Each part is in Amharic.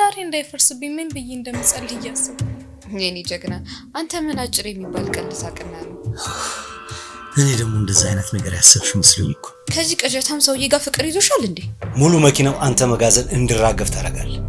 ትዳሬ እንዳይፈርስብኝ ምን ብዬ እንደምጸልይ እያሰብኩ ነው። የኔ ጀግና፣ አንተ ምን አጭር የሚባል ቀልድ ሳቅና ነው። እኔ ደግሞ እንደዛ አይነት ነገር ያሰብሽ መስሎኝ እኮ። ከዚህ ቅዠታም ሰውዬ ጋር ፍቅር ይዞሻል እንዴ? ሙሉ መኪናው አንተ መጋዘን እንዲራገፍ ታደርጋለህ።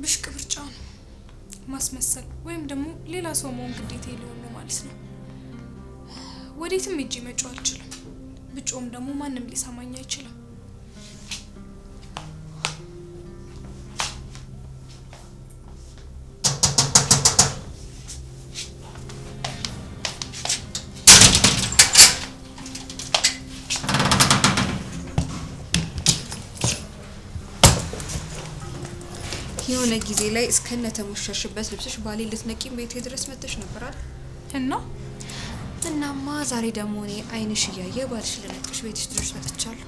ብሽቅ ብርጫ ነው ማስመሰል ወይም ደግሞ ሌላ ሰው መሆን ግዴታ ሊሆን ነው ማለት ነው። ወዴትም ሄጄ መጮህ አልችልም። ብጮህም ደግሞ ማንም ሊሰማኝ አይችልም። የሆነ ጊዜ ላይ እስከነ ተሞሸርሽበት ልብስሽ ባሌ ልትነቂም ቤቴ ድረስ መተሽ ነበር አይደል? እና እናማ ዛሬ ደግሞ እኔ አይንሽ እያየ ባልሽ ልነጥቅሽ ቤትሽ ድረስ መጥቻለሁ።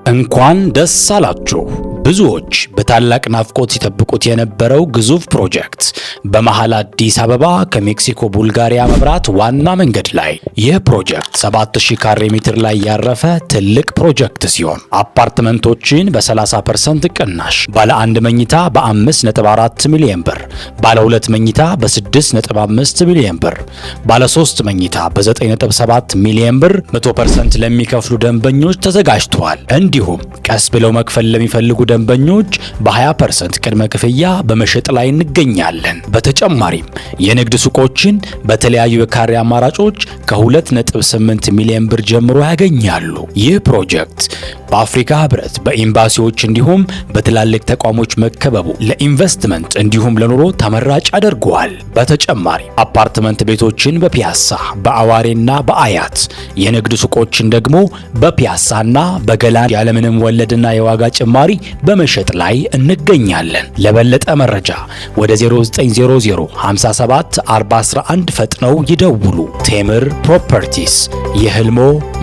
እንኳን ደስ አላችሁ! ብዙዎች በታላቅ ናፍቆት ሲጠብቁት የነበረው ግዙፍ ፕሮጀክት በመሃል አዲስ አበባ ከሜክሲኮ ቡልጋሪያ መብራት ዋና መንገድ ላይ። ይህ ፕሮጀክት 7000 ካሬ ሜትር ላይ ያረፈ ትልቅ ፕሮጀክት ሲሆን አፓርትመንቶችን በ30% ቅናሽ፣ ባለ አንድ መኝታ በ5.4 ሚሊዮን ብር፣ ባለ ሁለት መኝታ በ6.5 ሚሊዮን ብር፣ ባለ ሶስት መኝታ በ9.7 ሚሊዮን ብር 100% ለሚከፍሉ ደንበኞች ተዘጋጅተዋል። እንዲሁም ቀስ ብለው መክፈል ለሚፈልጉ ደንበኞች በ20% ቅድመ ክፍያ በመሸጥ ላይ እንገኛለን። በተጨማሪም የንግድ ሱቆችን በተለያዩ የካሬ አማራጮች ከ2.8 ሚሊዮን ብር ጀምሮ ያገኛሉ። ይህ ፕሮጀክት በአፍሪካ ህብረት፣ በኤምባሲዎች እንዲሁም በትላልቅ ተቋሞች መከበቡ ለኢንቨስትመንት እንዲሁም ለኑሮ ተመራጭ አድርገዋል። በተጨማሪ አፓርትመንት ቤቶችን በፒያሳ፣ በአዋሬና በአያት፣ የንግድ ሱቆችን ደግሞ በፒያሳና በገላን ያለምንም ወለድና የዋጋ ጭማሪ በመሸጥ ላይ እንገኛለን። ለበለጠ መረጃ ወደ 0900 57 411 ፈጥነው ይደውሉ። ቴምር ፕሮፐርቲስ የህልሞ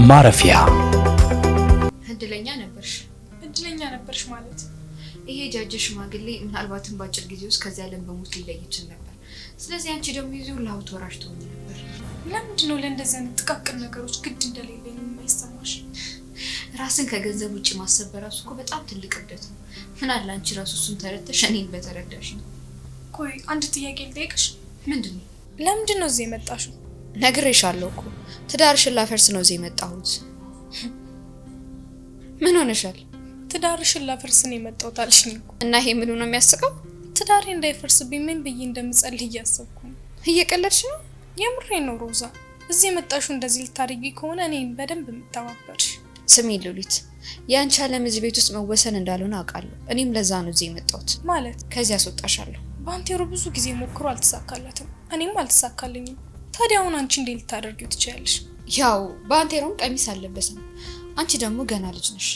ማረፊያ። እድለኛ ነበርሽ። እድለኛ ነበርሽ ማለት? ይሄ ጃጀ ሽማግሌ ምናልባትም በአጭር ጊዜ ውስጥ ከዚህ ዓለም በሞት ሊለይ ይችል ነበር። ስለዚህ አንቺ ደግሞ የዚህ ሁሉ ሀብት ወራሽ ትሆኚ ነበር። ለምንድን ነው ለእንደዚህ አይነት ጥቃቅን ነገሮች ግድ እንደሌለኝ የማይሰማሽ? ራስን ከገንዘብ ውጭ ማሰብ በራሱ እኮ በጣም ትልቅ እብደት ነው። ምን አለ አንቺ ራሱ እሱን ተረድተሽ እኔን በተረዳሽ ነው። ቆይ አንድ ጥያቄ ልጠይቅሽ። ምንድን ነው? ለምንድን ነው እዚህ የመጣሽው? ነግሬሻለሁ እኮ ትዳርሽን ላፈርስ ነው እዚህ የመጣሁት። ምን ሆነሻል? ትዳርሽን ላፈርስ ነው የመጣሁት አልሽኝ እኮ። እና ይሄ ምኑ ነው የሚያስቀው? ትዳሬ እንዳይፈርስብኝ ምን ብዬ እንደምጸልይ እያሰብኩ ነው። እየቀለድሽ ነው? የምሬን ነው ሮዛ። እዚህ የመጣሽው እንደዚህ ልታደርጊ ከሆነ እኔን በደንብ የምተባበርሽ። ስሚ ሉሊት፣ የአንቺ ዓለም እዚህ ቤት ውስጥ መወሰን እንዳልሆነ አውቃለሁ። እኔም ለዛ ነው እዚህ የመጣሁት። ማለት? ከዚህ አስወጣሻለሁ። ባንቴሮ ብዙ ጊዜ ሞክሮ አልተሳካለትም፣ እኔም አልተሳካልኝም። ታዲያ አሁን አንቺ እንዴት ልታደርጊው ትችያለሽ? ያው ባንቴሮም ቀሚስ አልለበሰም፣ አንቺ ደግሞ ገና ልጅ ነሽ።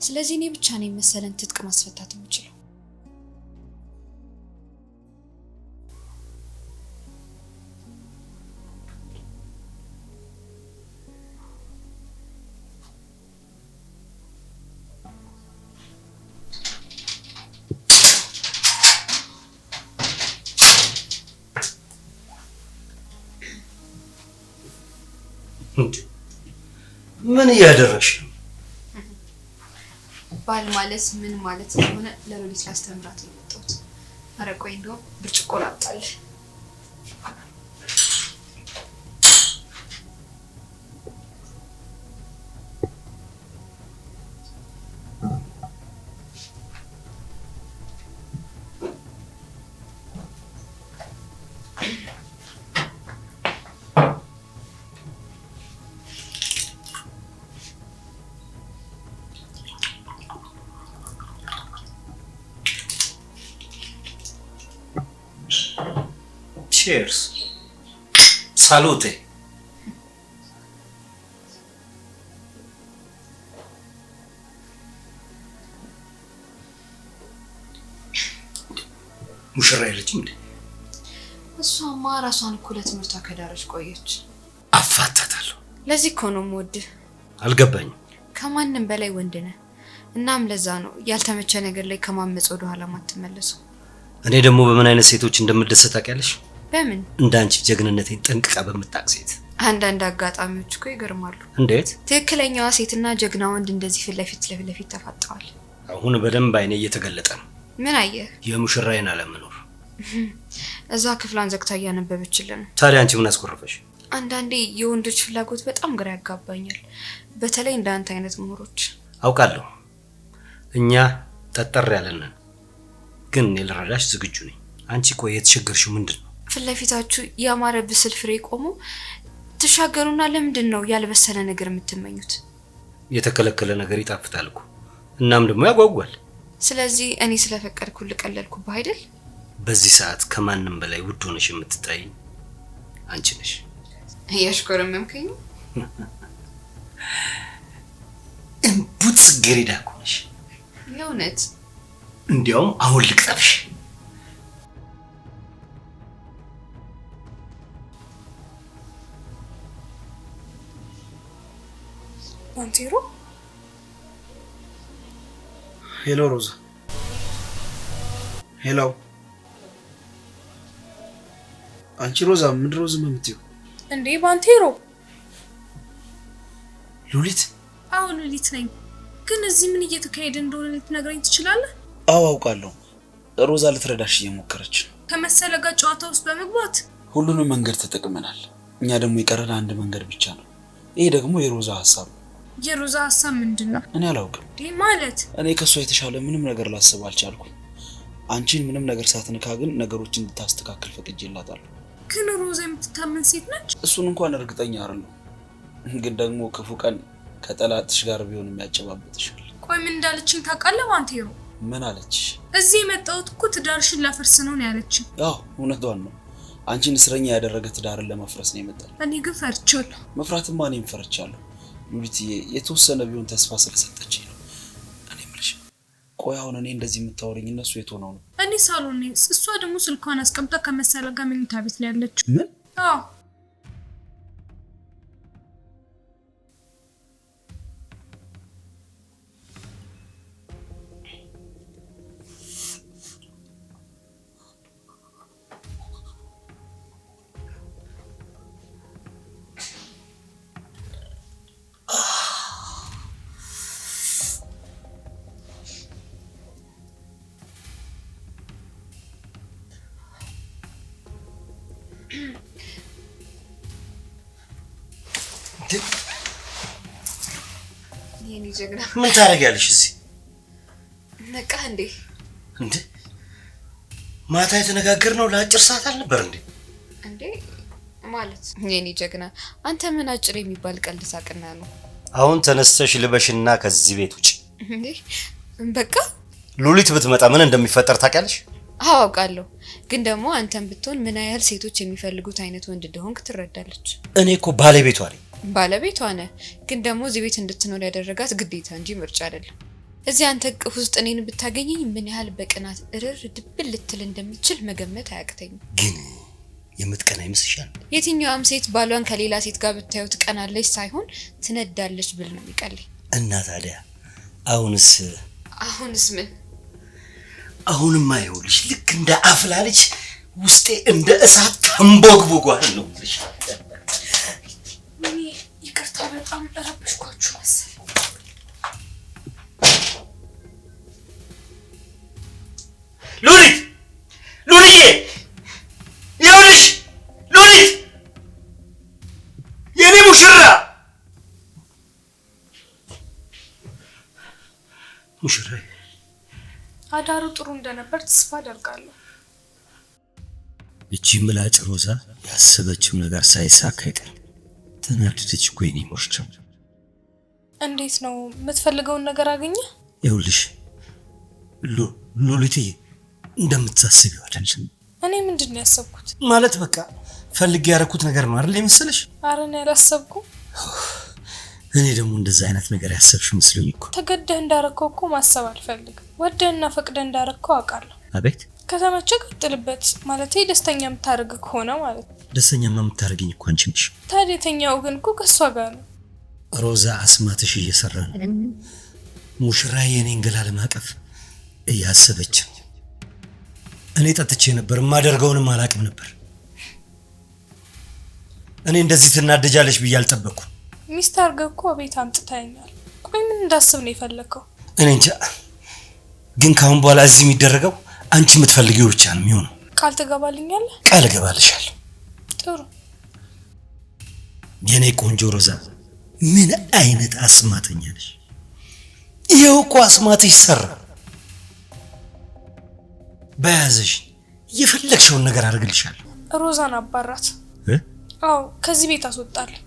ስለዚህ እኔ ብቻ ነኝ መሰለን ትጥቅ ማስፈታት የምችለው። ምን እያደረግሽ ነው? ባል ማለት ምን ማለት እንደሆነ ለሉሊት ላስተምራት ነው የመጣሁት። ኧረ ቆይ እንደውም ብርጭቆ ላምጣልህ። Cheers. Salute. ሙሽራ የለችም እንዴ? እሷማ ራሷን እኮ ለትምህርቷ ከዳረች ቆየች። አፋታታለሁ። ለዚህ እኮ ነው የምወድህ። አልገባኝም። ከማንም በላይ ወንድ ነህ። እናም ለዛ ነው ያልተመቸ ነገር ላይ ከማመፅ ወደ ኋላ ማትመለሰው። እኔ ደግሞ በምን አይነት ሴቶች እንደምደሰት ታውቂያለሽ? በምን? እንዳንቺ ጀግንነቴን ጠንቅቃ በምታውቅ ሴት። አንዳንድ አጋጣሚዎች እኮ ይገርማሉ። እንዴት? ትክክለኛዋ ሴትና ጀግና ወንድ እንደዚህ ፊት ለፊት ለፊት ተፋጠዋል። አሁን በደንብ አይኔ እየተገለጠ ነው። ምን አየህ? የሙሽራዬን አለመኖር። እዛ ክፍሏን ዘግታ እያነበበችልን ነው። ታዲያ አንቺ ምን አስኮረፈሽ? አንዳንዴ የወንዶች ፍላጎት በጣም ግራ ያጋባኛል። በተለይ እንደ አንተ አይነት ምሁሮች። አውቃለሁ እኛ ጠጠር ያለንን፣ ግን እኔ ልረዳሽ ዝግጁ ነኝ። አንቺ ቆይ የተቸገርሽው ምንድን ነው? ፊት ለፊታችሁ ያማረ ብስል ፍሬ ቆሞ ትሻገሩና ለምንድን ነው ያልበሰለ ነገር የምትመኙት? የተከለከለ ነገር ይጣፍጣል እኮ፣ እናም ደግሞ ያጓጓል። ስለዚህ እኔ ስለፈቀድኩ ልቀለልኩብህ አይደል? በዚህ ሰዓት ከማንም በላይ ውድ ሆነሽ የምትታይኝ አንቺ ነሽ። እያሽኮረመምከኝ ነው። እምቡጥ ጽጌረዳ እኮ ነሽ። የእውነት እንዲያውም አሁን ልቅጠፍሽ። ባንቴሮ። Hello ሮዛ። Hello አንቺ ሮዛ፣ ምንድን ነው ዝም የምትይው? እንዴ ባንቴሮ። ሉሊት? አዎ ሉሊት ነኝ። ግን እዚህ ምን እየተካሄደ እንደሆነ ልትነግረኝ ትችላለህ? አዎ አውቃለሁ። ሮዛ ልትረዳሽ እየሞከረች ነው። ከመሰለ ጋር ጨዋታ ውስጥ በመግባት ሁሉንም መንገድ ተጠቅመናል። እኛ ደግሞ የቀረን አንድ መንገድ ብቻ ነው። ይሄ ደግሞ የሮዛ ሀሳብ ነው። የሮዛ ሀሳብ ምንድን ነው? እኔ አላውቅም። እንዴ ማለት? እኔ ከእሷ የተሻለ ምንም ነገር ላስብ አልቻልኩም። አንቺን ምንም ነገር ሳትነካ ግን ነገሮችን እንድታስተካክል ፈቅጄላታለሁ። ግን ሮዛ የምትታመን ሴት ነች? እሱን እንኳን እርግጠኛ አይደለሁም። ግን ደግሞ ክፉ ቀን ከጠላትሽ ጋር ቢሆን የሚያጨባብጥሻል። ቆይ ምን እንዳለችኝ ታውቃለህ ባንቴሮ? ምን አለች? እዚህ የመጣሁት እኮ ትዳርሽን ላፈርስ ነው ነው ያለችኝ። አዎ እውነቷን ነው። አንቺን እስረኛ ያደረገ ትዳርን ለማፍረስ ነው የመጣው። እኔ ግን ፈርቻለሁ። መፍራትማ እኔም ፈርቻለሁ ሉሊትዬ። የተወሰነ ቢሆን ተስፋ ስለሰጠችኝ ነው። እኔ የምልሽ ቆይ አሁን እኔ እንደዚህ የምታወሪኝ እነሱ የት ሆነው ነው? እኔ ሳሎን ነኝ፣ እሷ ደግሞ ስልኳን አስቀምጣ ከመሰለ ጋር መኝታ ቤት ነው ያለችው። ምን? አዎ የኔ ጀግና ምን ታደርጊያለሽ እዚህ? ነቃህ እንዴ? እንዴ ማታ የተነጋገርነው ለአጭር ሰዓት አልነበር እንዴ? እንዴ ማለት የኔ ጀግና አንተ ምን አጭር የሚባል ቀልድ ሳቅና ነው? አሁን ተነስተሽ ልበሽና ከዚህ ቤት ውጭ። እንዴ በቃ ሉሊት ብትመጣ ምን እንደሚፈጠር ታውቂያለሽ? አዎ አውቃለሁ። ግን ደግሞ አንተም ብትሆን ምን ያህል ሴቶች የሚፈልጉት አይነት ወንድ እንደሆንክ ትረዳለች። እኔ እኮ ባለቤቷ ነኝ። ባለቤቷ ነህ፣ ግን ደግሞ እዚህ ቤት እንድትኖር ያደረጋት ግዴታ እንጂ ምርጫ አይደለም። እዚህ አንተ እቅፍ ውስጥ እኔን ብታገኘኝ ምን ያህል በቅናት እርር ድብል ልትል እንደምችል መገመት አያቅተኝም። ግን የምትቀና ይመስልሻል? የትኛዋም ሴት ባሏን ከሌላ ሴት ጋር ብታየው ትቀናለች ሳይሆን ትነዳለች ብል ነው የሚቀለኝ። እና ታዲያ አሁንስ? አሁንስ ምን? አሁንማ ይኸውልሽ ልክ እንደ አፍላ ልጅ ውስጤ እንደ እሳት ተንቦግቦጓል ነው የምልሽ። ወይኔ ይቅርታ፣ በጣም ረበሽኳችሁ መሰለኝ። ሉሊት፣ ሉሊዬ፣ ይኸውልሽ ሉሊት፣ የኔ ሙሽራ ሙሽራ፣ አዳሩ ጥሩ እንደነበር ተስፋ አደርጋለሁ። እቺ ምላጭ ሮዛ ያሰበችው ነገር ሳይሳካ አይቀርም። ተናደደች እኮ የኔ ሙሽራ። እንዴት ነው የምትፈልገውን ነገር አገኘ? ይኸውልሽ ሉሊትዬ እንደምታስቢው አይደለም። እኔ ምንድን ነው ያሰብኩት? ማለት በቃ ፈልጌ ያደረኩት ነገር ነው አይደል የመሰለሽ? ኧረ እኔ አላሰብኩም። እኔ ደግሞ እንደዛ አይነት ነገር ያሰብሽ መስሎኝ እኮ። ተገደህ እንዳረከው እኮ ማሰብ አልፈልግም። ወደህና ፈቅደህ እንዳረከው አውቃለሁ። አቤት። ከተመቸ ቀጥልበት። ማለቴ ደስተኛ የምታደርግ ከሆነ ማለት ነው። ደስተኛማ የምታደርግኝ እኮ አንቺ ነሽ። ታዲያ የተኛው ግን እኮ ከእሷ ጋር ነው። ሮዛ አስማትሽ እየሰራ ነው። ሙሽራ የኔን ገላ ለማቀፍ እያሰበች ነው። እኔ ጠጥቼ ነበር፣ የማደርገውንም አላውቅም ነበር። እኔ እንደዚህ ትናደጃለሽ ብዬ አልጠበቅኩም። ሚስት አድርገህ እኮ ቤት አምጥተኸኛል። ቆይ ምን እንዳስብ ነው የፈለግከው? እኔ እንጃ፣ ግን ከአሁን በኋላ እዚህ የሚደረገው አንቺ የምትፈልጊው ብቻ ነው የሚሆነው። ቃል ትገባልኛለህ? ቃል እገባልሻለሁ። ጥሩ የኔ ቆንጆ ሮዛ፣ ምን አይነት አስማተኛ ነሽ! ይኸው እኮ አስማትሽ ሰራ። በያዘሽ የፈለግሽውን ነገር አድርግልሻለሁ። ሮዛን አባራት። አዎ ከዚህ ቤት አስወጣለሁ።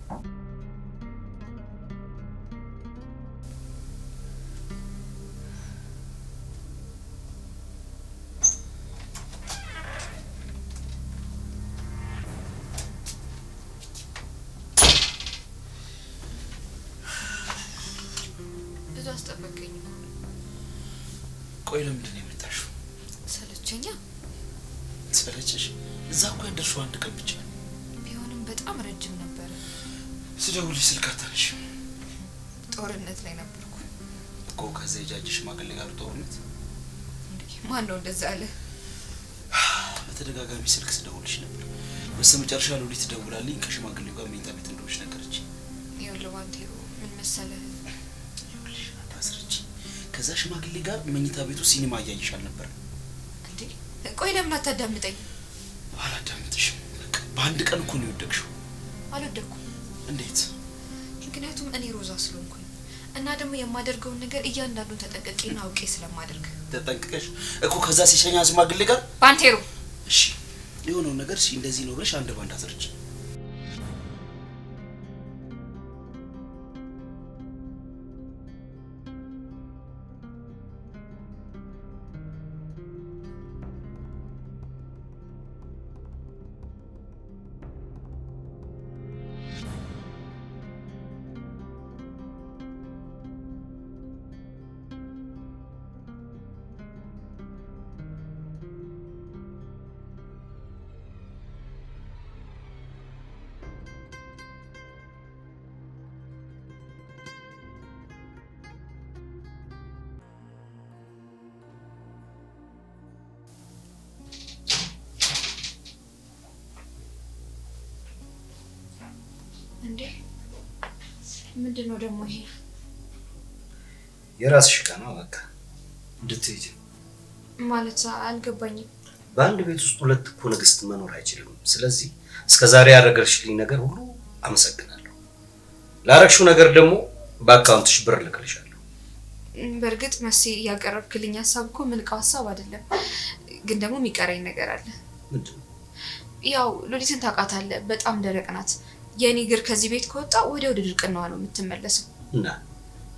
ብዙ አስጠበቀኝ። ቆይ ለምንድን ነው የመጣሽው? ሰለቸኛ። ሰለቸሽ? እዛ እኮ ያደርሽው አንድ ቀን ብቻ ቢሆንም በጣም ረጅም ነበረ። ስደውልሽ ስልክ አታነሺም። ጦርነት ላይ ነበርኩ እኮ። ከዛ የጃጅ ሽማግሌ ጋር ጦርነት? ማን ነው እንደዛ አለ? በተደጋጋሚ ስልክ ስደውልሽ ነበር። በስተመጨረሻ ሉሊት ደውላልኝ ከሽማግሌው ጋር መኝታ ቤት እንደሆነች ነገረች። ይኸውልህ ባንቴሮ፣ ምን መሰለህ፣ ይኸውልሽ አታስረጂ። ከዛ ሽማግሌ ጋር መኝታ ቤቱ ሲኒማ እያየሽ አልነበረም እንዴ? ቆይ ለምን አታዳምጠኝ? አላዳምጥሽም። በቃ በአንድ ቀን እኮ ነው የወደቅሽው። አልወደቅኩም። እንዴት? ምክንያቱም እኔ ሮዛ ስለሆንኩኝ እና ደግሞ የማደርገውን ነገር እያንዳንዱን ተጠንቅቄና አውቄ ስለማደርግ። ተጠንቅቀሽ እኮ ከዛ ሲሸኛ ሽማግሌ ጋር ባንቴሮ። እሺ የሆነውን ነገር እሺ እንደዚህ ነው ብለሽ አንድ ባንድ አስረጂ። እንዴ ምንድን ነው ደግሞ ይሄ? የራስሽ ዕቃ ነው፣ በቃ እንድትሄጂ ማለት አልገባኝም። በአንድ ቤት ውስጥ ሁለት እኮ ንግስት መኖር አይችልም። ስለዚህ እስከ ዛሬ ያደረገልሽልኝ ነገር ሁሉ አመሰግናለሁ። ላረግሽው ነገር ደግሞ በአካውንትሽ ብር እልክልሻለሁ። በእርግጥ መሲ ያቀረብክልኝ ሀሳብ እኮ ምንቀው ሀሳብ አይደለም፣ ግን ደግሞ የሚቀረኝ ነገር አለ። ምንድን ነው? ያው ሉሊትን ታውቃታለህ፣ በጣም ደረቅ ናት። የኔ እግር ከዚህ ቤት ከወጣ ወዲያው ወደ ድርቅናዋ ነው የምትመለሰው። እና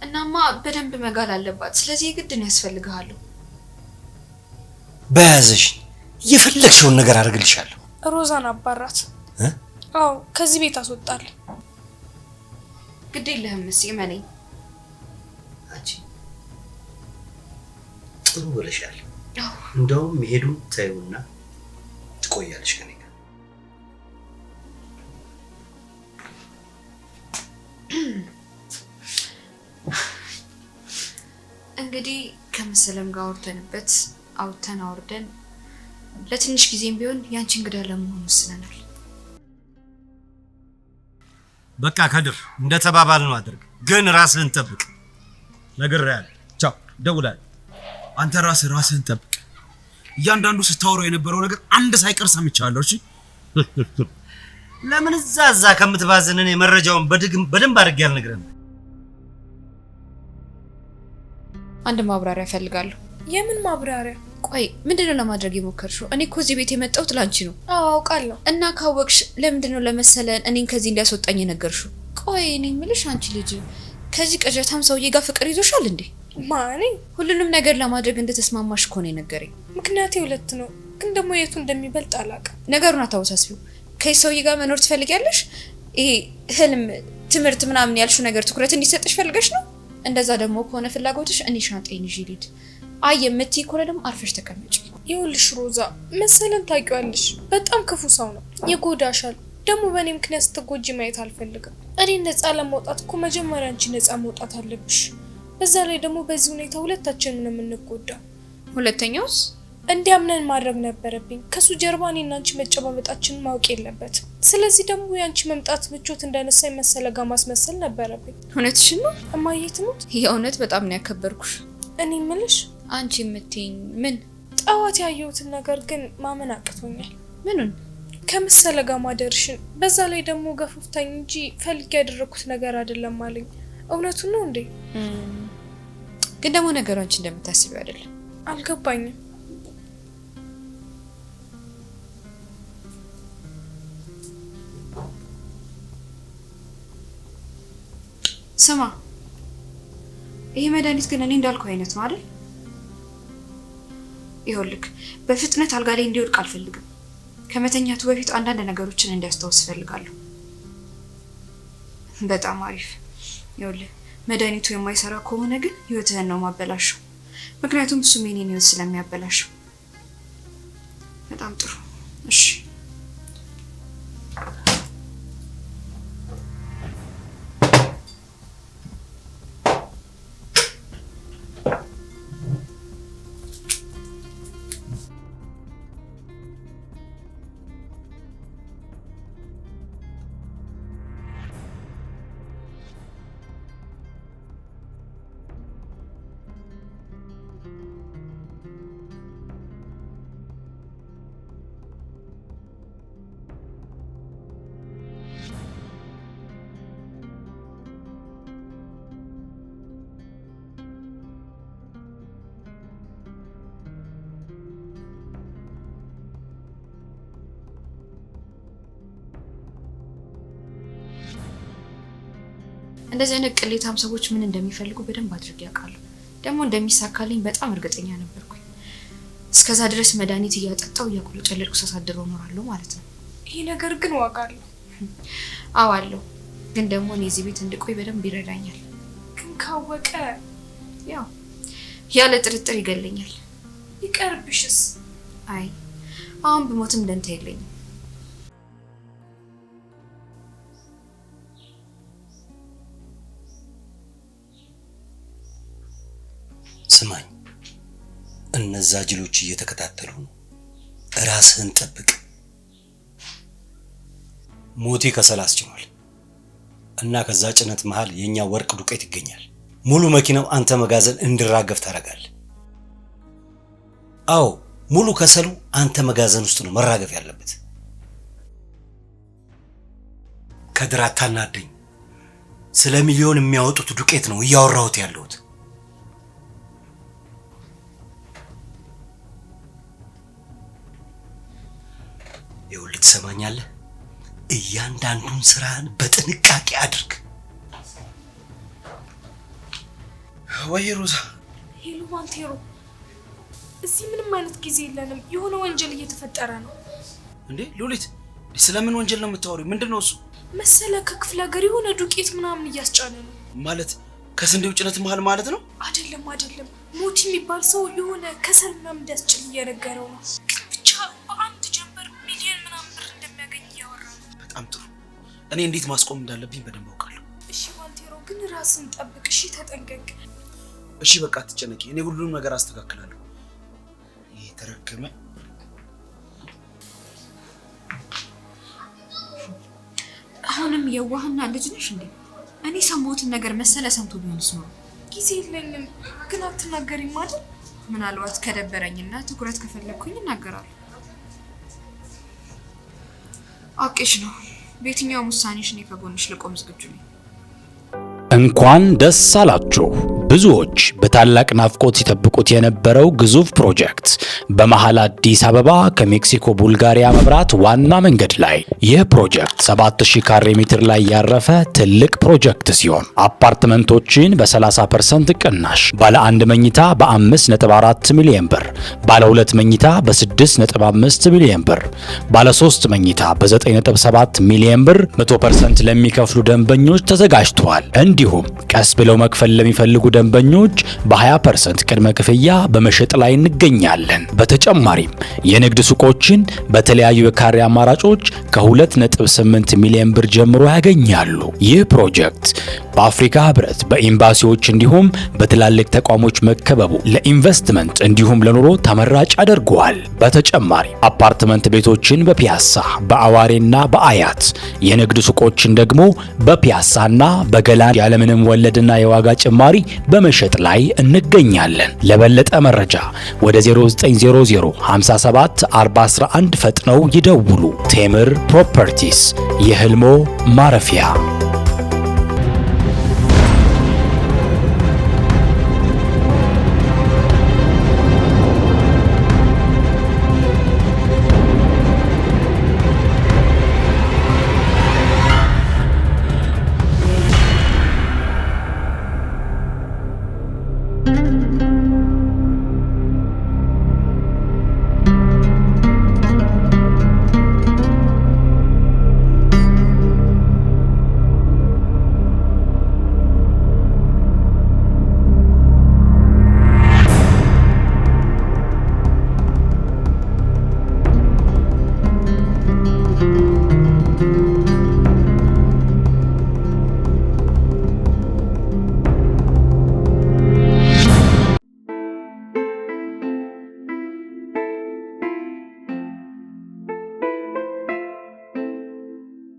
እናማ በደንብ መጋል አለባት። ስለዚህ የግድ ነው ያስፈልግሃለሁ። በያዘሽ የፈለግሽውን ነገር አድርግልሻለሁ። ሮዛን አባራት። አዎ ከዚህ ቤት አስወጣለሁ። ግድ የለህም መሲ፣ እመነኝ። አንቺ ጥሩ ብለሻል። እንደውም መሄዱን ታዩና ትቆያለሽ ከኔ ጋር። እንግዲህ ከመሰለም ጋር አውርተንበት አውጥተን አውርደን ለትንሽ ጊዜም ቢሆን ያንቺ እንግዳ ለመሆን ወስነናል። በቃ ከድር እንደ ተባባል ነው አድርግ፣ ግን ራስህን ጠብቅ። ነግሬሃለሁ። ቻው፣ ደውላለሁ። አንተ ራስህን ጠብቅ። እያንዳንዱ ስታወራው የነበረው ነገር አንድ ሳይቀር ሰምቻለሁ። እሺ ለምን እዛ እዛ ከምትባዝን እኔ መረጃውን በደንብ አድርጌ አልነግርህም? አንድ ማብራሪያ እፈልጋለሁ። የምን ማብራሪያ? ቆይ ምንድነው ለማድረግ የሞከርሽው? እኔ እኮ እዚህ ቤት የመጣሁት ላንቺ ነው። አዎ አውቃለሁ። እና ካወቅሽ ለምንድነው ለመሰለን እኔን ከዚህ እንዲያስወጣኝ የነገርሽው? ቆይ እኔ የምልሽ አንቺ ልጅ ከዚህ ቅዠታም ሰውዬ ጋር ፍቅር ይዞሻል እንዴ? ማን? ሁሉንም ነገር ለማድረግ እንደተስማማሽ እኮ ነው የነገረኝ። ምክንያቴ ሁለት ነው፣ ግን ደግሞ የቱ እንደሚበልጥ አላውቅም። ነገሩን አታወሳስቢው። ከዚህ ሰውዬ ጋር መኖር ትፈልጊያለሽ? ይሄ ህልም፣ ትምህርት ምናምን ያልሽው ነገር ትኩረት እንዲሰጥሽ ፈልገሽ ነው? እንደዛ ደግሞ ከሆነ ፍላጎትሽ እኔ ሻንጣዬን ይዤ ልሂድ። አይ የምትይ ከሆነ ደግሞ አርፈሽ ተቀመጪ። ይኸውልሽ ሮዛ፣ መሰለን ታውቂዋለሽ፣ በጣም ክፉ ሰው ነው፣ ይጎዳሻል። ደግሞ በእኔ ምክንያት ስትጎጂ ማየት አልፈልግም። እኔ ነፃ ለመውጣት እኮ መጀመሪያ አንቺ ነፃ መውጣት አለብሽ። በዛ ላይ ደግሞ በዚህ ሁኔታ ሁለታችንን ነው የምንጎዳው። ሁለተኛውስ እንዲያምነን ማድረግ ነበረብኝ። ከሱ ጀርባ እኔና አንቺ መጨባበጣችንን ማወቅ የለበትም። ስለዚህ ደግሞ የአንቺ መምጣት ምቾት እንዳነሳኝ መሰለ ጋር ማስመሰል ነበረብኝ። እውነትሽን ነው እማዬ ትሙት። የእውነት በጣም ነው ያከበርኩሽ። እኔ ምልሽ አንቺ የምትይኝ ምን? ጠዋት ያየሁትን ነገር ግን ማመን አቅቶኛል። ምኑን? ከመሰለ ጋር ማደርሽን። በዛ ላይ ደግሞ ገፋፍታኝ እንጂ ፈልጌ ያደረኩት ነገር አይደለም አለኝ። እውነቱን ነው እንዴ? ግን ደግሞ ነገሩ አንቺ እንደምታስቢው አይደለም። አልገባኝም። ስማ፣ ይሄ መድኃኒት ግን እኔ እንዳልኩ አይነት ነው አይደል? ይኸውልህ በፍጥነት አልጋ ላይ እንዲወድቅ አልፈልግም። ከመተኛቱ በፊት አንዳንድ ነገሮችን እንዲያስታውስ እፈልጋለሁ። በጣም አሪፍ። ይኸውልህ መድኃኒቱ የማይሰራ ከሆነ ግን ህይወትህን ነው ማበላሸው። ምክንያቱም እሱም የኔን ህይወት ስለሚያበላሸው። በጣም ጥሩ። እሺ እንደዚህ አይነት ቅሌታም ሰዎች ምን እንደሚፈልጉ በደንብ አድርጌ ያውቃሉ። ደግሞ እንደሚሳካልኝ በጣም እርግጠኛ ነበርኩኝ። እስከዛ ድረስ መድኃኒት እያጠጣው እያቁለጨለጭኩ ሳሳድረው እኖራለሁ ማለት ነው። ይሄ ነገር ግን ዋጋ አለው። አዎ አለው። ግን ደግሞ እኔ እዚህ ቤት እንድቆይ በደንብ ይረዳኛል። ግን ካወቀ ያው ያለ ጥርጥር ይገለኛል። ይቀርብሽስ? አይ አሁን ብሞትም ደንታ የለኝም። ስማኝ፣ እነዛ ጅሎች እየተከታተሉ ነው። ራስህን ጠብቅ። ሞቴ ከሰል አስጭኗል እና ከዛ ጭነት መሃል የኛ ወርቅ ዱቄት ይገኛል። ሙሉ መኪናው አንተ መጋዘን እንዲራገፍ ታደርጋለህ። አዎ ሙሉ ከሰሉ አንተ መጋዘን ውስጥ ነው መራገፍ ያለበት። ከድር አታናደኝ። ስለ ሚሊዮን የሚያወጡት ዱቄት ነው እያወራሁት ያለሁት። ይኸውልህ ትሰማኛለህ? እያንዳንዱን ስራህን በጥንቃቄ አድርግ። ወይ ሮዛ። Hello ባንቴሮ፣ እዚህ ምንም አይነት ጊዜ የለንም። የሆነ ወንጀል እየተፈጠረ ነው። እንዴ ሉሊት፣ ስለምን ወንጀል ነው የምታወሪው? ምንድን ነው እሱ? መሰለ ከክፍለ ሀገር የሆነ ዱቄት ምናምን እያስጫነ ነው። ማለት ከስንዴው ጭነት መሀል ማለት ነው? አይደለም አይደለም፣ ሞቲ የሚባል ሰው የሆነ ከሰል ምናምን እንዲያስጭን እየነገረው ነው። ብቻ በአንድ ጀንበር ሚሊዮን ምናምን ብር እንደሚያገኝ እያወራ ነው። በጣም ጥሩ። እኔ እንዴት ማስቆም እንዳለብኝ በደንብ አውቃለሁ። እሺ ባንቴሮ፣ ግን ራስን ጠብቅ። እሺ ተጠንቀቅ። እሺ በቃ አትጨነቂ፣ እኔ ሁሉንም ነገር አስተካክላለሁ። ይሄ ተረገመ። አሁንም የዋህና ልጅ ነሽ እንዴ? እኔ ሰማሁትን ነገር መሰለ ሰምቶ ቢሆንስ ኖሮ። ጊዜ የለኝም። ግን አትናገሪም አይደል? ምናልባት ከደበረኝና ትኩረት ከፈለግኩኝ እናገራለሁ። አውቄሽ ነው። በየትኛውም ውሳኔሽ እኔ ከጎንሽ ልቆም ዝግጁ ነኝ። እንኳን ደስ አላችሁ! ብዙዎች በታላቅ ናፍቆት ሲጠብቁት የነበረው ግዙፍ ፕሮጀክት በመሃል አዲስ አበባ ከሜክሲኮ ቡልጋሪያ መብራት ዋና መንገድ ላይ። ይህ ፕሮጀክት 7000 ካሬ ሜትር ላይ ያረፈ ትልቅ ፕሮጀክት ሲሆን አፓርትመንቶችን በ30% ቅናሽ፣ ባለ አንድ መኝታ በ5.4 ሚሊዮን ብር፣ ባለ ሁለት መኝታ በ6.5 ሚሊዮን ብር፣ ባለ ሶስት መኝታ በ9.7 ሚሊዮን ብር 100% ለሚከፍሉ ደንበኞች ተዘጋጅተዋል። እንዲሁም ቀስ ብለው መክፈል ለሚፈልጉ ደንበኞች በ20% ቅድመ ክፍያ በመሸጥ ላይ እንገኛለን። በተጨማሪም የንግድ ሱቆችን በተለያዩ የካሬ አማራጮች ከ2.8 ሚሊዮን ብር ጀምሮ ያገኛሉ። ይህ ፕሮጀክት በአፍሪካ ህብረት፣ በኤምባሲዎች እንዲሁም በትላልቅ ተቋሞች መከበቡ ለኢንቨስትመንት እንዲሁም ለኑሮ ተመራጭ አድርጓል። በተጨማሪ አፓርትመንት ቤቶችን በፒያሳ፣ በአዋሬና በአያት፣ የንግድ ሱቆችን ደግሞ በፒያሳና በገላን ያለምንም ወለድና የዋጋ ጭማሪ በመሸጥ ላይ እንገኛለን። ለበለጠ መረጃ ወደ 0900 57 411 ፈጥነው ይደውሉ። ቴምር ፕሮፐርቲስ የህልሞ ማረፊያ።